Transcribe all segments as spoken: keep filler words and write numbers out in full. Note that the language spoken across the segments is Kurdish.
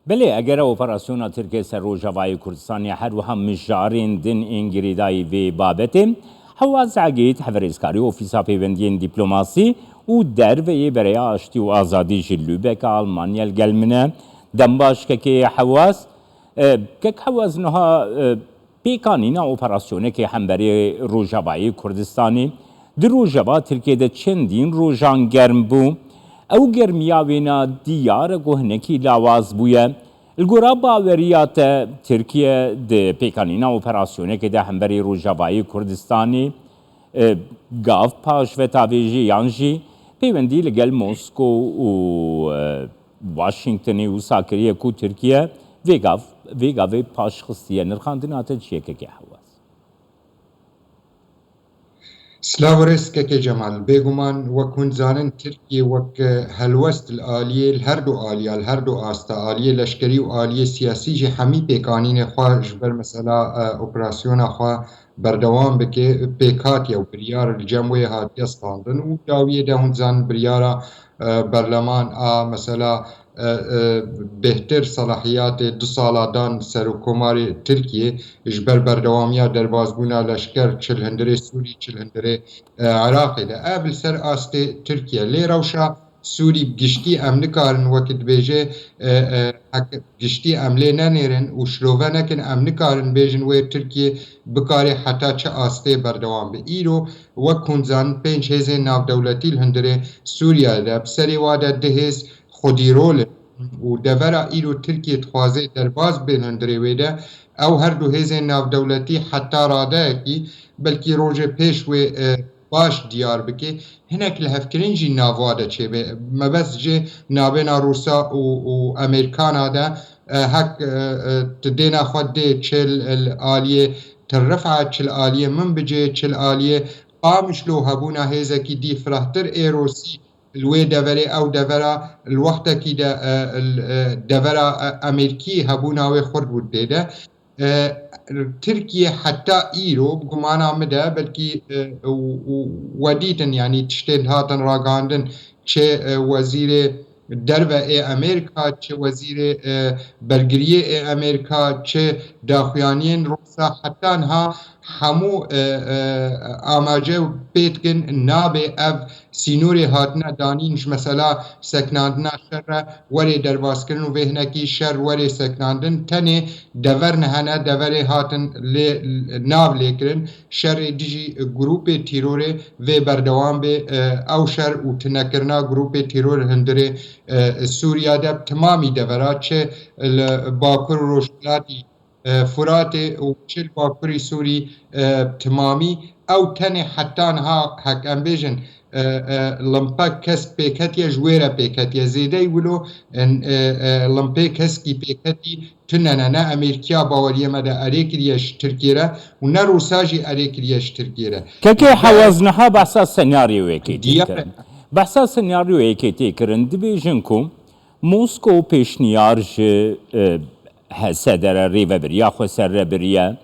Belê, eger operasyona Tirkiyê ser Rojavayê Kurdistanê her wiha mijarên din ên girêdayî vê babetê, Hewaz Egîd, hevrêzkarê Ofîsa Pêwendiyên Dîplomasî û Derve yê Bereya Aştî û Azadî ji Lübeck a Almanya li gel min e. Dem baş kekê Hewaz. E, kek Hewaz, niha, e, pêkanîna operasyonekê hemberî Rojavayê Kurdistanê di Rojava Tirkiyê de çendîn rojan germ bû. Ew germiya wêna diyar e ku hinekî lawaz bûye. Li gora baweriya te, Tirkiye di pêkanîna operasyonekê de hemberî Rojavayê Kurdistanê, e, gav paş ve tavêjê yan jî peywendî li gel Moskow û, e, Washingtonê wisa kiriye ku Tirkiye vê gav, vê gavê paş xistiye. Nirxandina te çi ye kekê Hewaz? Silav û rêz kekê Cemal. Bêguman wek hûn dizanin Tirkiye wek, e, helwest li aliyê, li her du aliya, li her du asta, aliyê leşkerî û aliyê siyasî jî hemî pêkanînê xwe ji ber mesela, e, operasyona xwe berdewam bike, pêk hatiye û biryar li cem wê hatiye standin û dawiyê de hûn dizanin biryara, e, berleman a mesela, e, e, bêhtir selahiyatê du sala dan Serokkomarê Tirkiyê ji ber berdewamiya derbazbûna leşker çi li hundirê Sûrî, çi li hundirê, e, Iraqê de. Ev li ser astê Tirkiye. Lê rewşa Sûrî bi giştî em nikarin wekî dibêje, e, e, hek giştî em lê nenêrin û şilove nekin, em nikarin bêjin wê Tirkiye bikarê heta çi astê berdewam be. Îro wek hûn dizanin pênc hêzên navdewletî li hundirê Sûriye de, bi serê wa de du hêz xwedîrol in û devera îro Tirkiye dixwaze derbas bê li hundirê wê de, ew her du hêzên navdewletî heta radeyekî, belkî rojê pêş wê, e, baş diyar bike, hinek lihevkirin jî nava de çêbe. Mebest jê nabêna Rûsa û, û Amerîkana de, e, hek, e, e, tu dêna xwe dê çi li, li aliyê Tirrifa, çi li aliyê Minbicê, çi li aliyê Qamişlo hebûna hêzekî dî firehtir ê Rûsî li wê deverê, ew devera li wextekî de, e, li, e, devera, e, Amerîkî hebûna wê xurt bû tê de. E, Tirkiye heta îro, bi gumana min de, belkî, e, û, û we dîtin, yanî tiştên hatin ragihandin, çi, e, wezîrê derve ê Amerîka, çi wezîrê, e, bergiriyê ê Amerîka, çi daxuyaniyên Rûsa, heta niha hemû, e, e, amaje pê dikin, nabe ev sînorê hatine danîn ji mesela seknandina şer re, werê derbazkirin û vê hinekî şer werê seknandin. Tenê dever nehene, deverê hatin lê, nav lêkirin. Şerê dijî grûpê tîrorê vê berdewam bê, e, ew şer û tinekirina grûpê tîror hundirê, e, Sûriya de bi timamî devera, çi li Bakur û Rojhilatî, e, Furatê û çi li Bakurî Sûrî, e, bi timamî. Ew tenê heta niha hek em bêjin, e, e, limpek kesk pêketiye, ji wê re pêketiye. Zêdeyî wilo, e, e, e, limpê keskî pêketî tune ne. Ne Amerîkiya baweriyê me de erê kiriye ji Tirkiyê re û ne Rûsa jî erê kiriye ji Tirkiyê re. Kekê Hewaz, niha behsa senaryoyekê tê kirin. Behsa senaryoyekê tê kirin. Dibêjin ku Moskow pêşniyar ji, e, H S D re, rêvebiriya xweser re biriye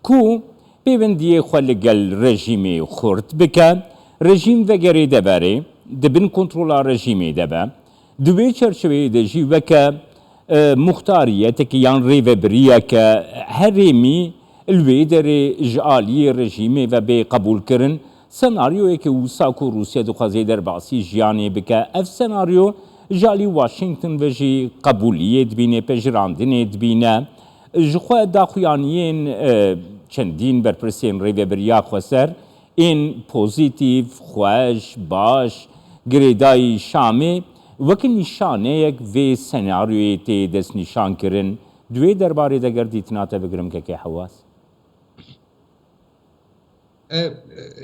ku pêwendiyê xwe li gel rejîmê xurt bike, rejîm vegerê deverê, di bin kontrola rejîmê de be. Di wê çerçeveyê de jî weke, e, muxtariyetekê yan rêvebiriyeke herêmî li wê derê ji aliyê rejîmê ve bê qebûlkirin. Senaryoyeke wisa ku Rûsya dixwaze derbasî jiyanê bike, ev senaryo ji alî Washington ve jî qebûliyê dibîne, pejirandinê dibîne. Ji xwe daxuyaniyên, e, çendîn berpirsên rêvebiriya xweser ên pozîtîf, xweş, baş, girêdayî Şamê weke nîşaneyek vê senaryoyê tê destnîşankirin. Di wê derbarê de ger dîtina te bigirim kekê Hewaz? E, e,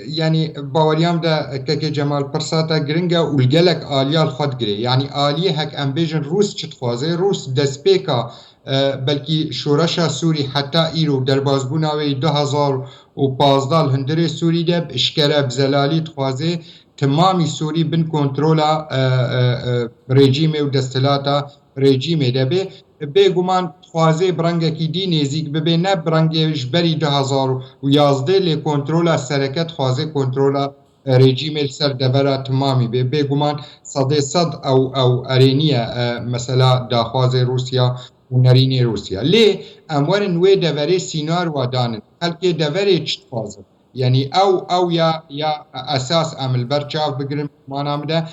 yanî baweriya min de kekê Cemal pirsa te giring e û li gelek aliya li xwe digire. Yanî aliyê hek em bêjin Rûs çi dixwaze? Rûs destpêka, e, belkî şoreşa Sûrî heta îro derbazbûna wê du hezar û pazdeh li hundirê Sûrî de bi işkere, bi zelalî dixwaze timamî Sûrî bin kontrola, e, e, e, rejîmê û desthilata rejîmê de bê. Bêguman dixwaze bi rengekî dî nêzîk bibe, ne bi rengê ji berî du hezar û yazdeh, lê kontrola sereke dixwaze kontrola, e, rejîmê li ser devera timamî bê. Bêguman sedê sed ew, ew erê nîye, e, mesela daxwazê Rûsya û nerînê Rûsya. Lê em werin wê deverê sînarwa danin. Xelkê deverê çi dixwazin? Yanî ew, ew ya, ya esas em li ber çav bigirin mana min de.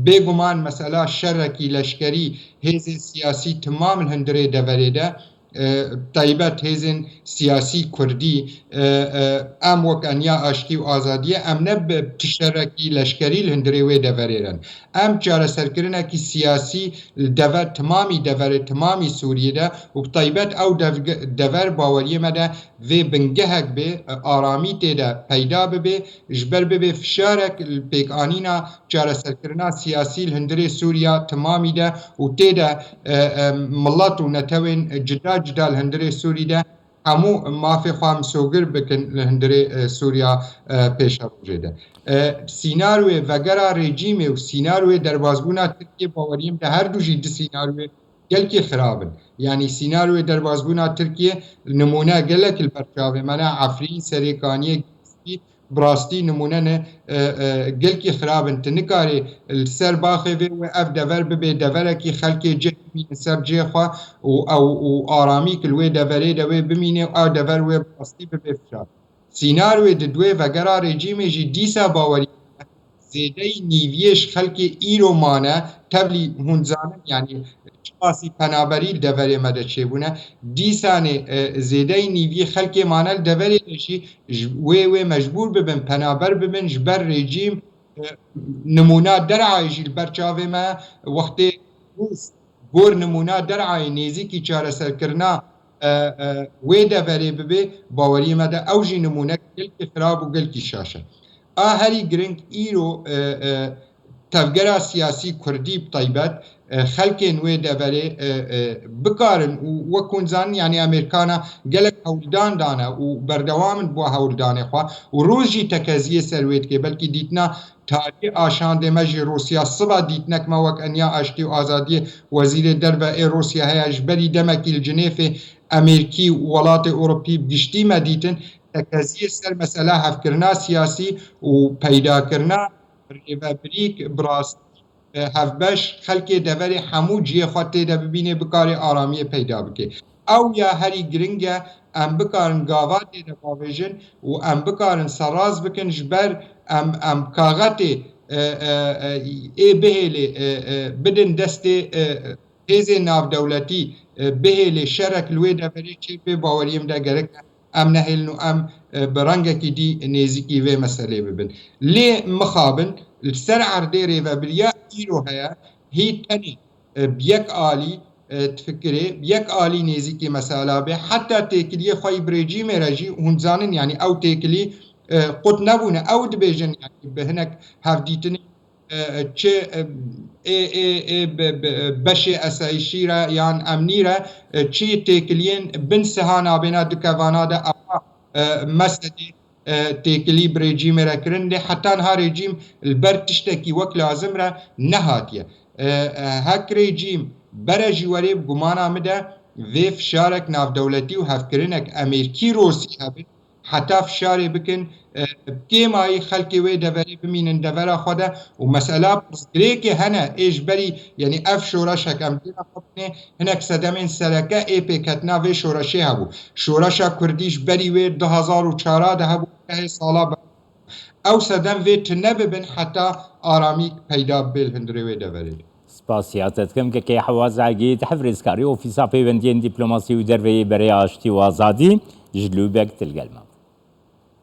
Bêguman mesela şerekî leşkerî hêzên siyasî timam li hundirê deverê de, e, taybet hêzên siyasî kurdî, e, e, em wek Eniya Aştî û Azadiyê, em ne bi ti şerekî leşkerî li hundirê wê deverê re ne. Em çareserkirinekî siyasî li dever, timamî deverê, timamî Sûriyê de û bi taybet ew devge-, dever baweriyê me de vê bingehek bê, e, aramî tê de peyda bibe, ji ber bibe fişarek li pêkanîna çareserkirina siyasî li hundirê Sûriya timamî de û tê de, e, e, milet û netewên cuda cuda li hundirê Sûrî de hemû mafê xwe misogir bikin li hundirê, e, Sûriya, e, pêşerojê de. E, sînaryoyê vegera rejîmê û sînaryoyê derbazbûna Tirkiyê baweriyê min de her du jî du sînaryoyê gelkî xirab in. Yanî sînaryoyê derbazbûna Tirkiyê nimûne gelek li ber çavê me ne, Efrîn, Serêkaniyê, Gispî, bi rastî nimûne ne, e, e, gelkî xirab in. Tu nikarî li ser baxê vê wê ev dever bibe deverekî xelkê cih bimînin ser cihê xwe û ew û aramîk li wê deverê de wê bimîne û ew dever wê bi rastî bibe fişar. Sînaryoyê di duê vegera rejîmê jî dîsa bawerî zêdeyî nîviyê ji xelkê îro mane, tevlî hûn zanin, yanî çiqasî penaberî li deverê me de çêbûne. Dîsanê, e, zêdeyî nîviyê xelkê mane li deverê de jî ji wê wê mecbûr bibin, penaber bibin ji ber rejîm, e, nimûna derayê jî li ber çavê me wextê Rûs gor nimûna derayê nêzîkî çareserkirina, e, e, wê deverê bibe, baweriyê me de ew jî nimûnek gelkî xirab û gelkî şaş e. A herî giring îro, e, e, tevgera siyasî kurdî bi taybet, e, xelkên wê deverê, e, e, bikarin û wek hûn zanin, yanî Amerîkana gelek hewldan dane û berdewam in bo hewldanê xwe û roj jî tekeziyê ser wê dike, belkî dîtina tarî a şandê me jî Rûsya siba dîtinek me wek Eniya Aştî û Azadiyê Wezîrê Derve ê Rûsya heye, ji berî demekî li Cinêfê Amerîkî û welatê Ewropî bi giştî me dîtin, tekeziyê ser mesela hevkirina siyasî û peydakirina rêvebirîk bi rastî, e, hevbeş, xelkê deverê hemû cihê xwe tê de bibînê, bikarê aramiyê peyda bike. Ew ya herî giring e, em bikarin gava tê de bavêjin û em bikarin seraz bikin, ji ber em, em kaxetê, e, e, e, ê bihêlê, e, e, bidin destê, e, hêzên navdewletî, e, bihêlê şerek li wê deverê çêbê, baweriyê min de gerek e em nehêlin û em, e, bi rengekî dî nêzîkî vê meselê bibin. Lê mixabin li ser erdê rêvebiriya îro heye, hî tenê, e, bi yek alî, e, difikirê, bi yek alî nêzîkî mesela bê, heta têkiliyê xwe yî bi rejîmê re jî, hûn dizanin, yanî ew têkilî, e, qut nebûne. Ew dibêjin, yanî bi hinek hevdîtinê, e, çi, e, ê, ê, ê, bi, bi, beşê esayîşî re yan emnî re, e, çi têkiliyên bin siha nabêna du kevana de ewa, e, meselê, e, têkilî bi rejîmê re kirin, lê heta niha rejîm li ber tiştekî wek lazim re nehatiye. E, e, hek rejîm bere jî werê, bi gumana min de vê fişarek navdewletî û hevkirinek Amerîkî Rûsî hebin, heta fişarê bikin, e, bi kêmayî xelkê wê deverê bimînin devera xwe de û mesela pirsgirêkê hene ê ji berî, yanî ev şoreşek em dêra xwe binê, hinek sedemên sereke ê pêketina vê şoreşê hebû. Şoreşa Kurdî ji berî wê du hezar û çar de hebû, hê sala be-, ew sedem vê tune bibin heta aramî peyda bibe li hundirê wê deverê de. Spasiya te dikim, Kekê Hewaz Egîd, hevrizkarê Ofîsa Peywendiyên Dîplomasî û Derve yê Berê Aştî û Azadî ji Lübeck, tu li gel me.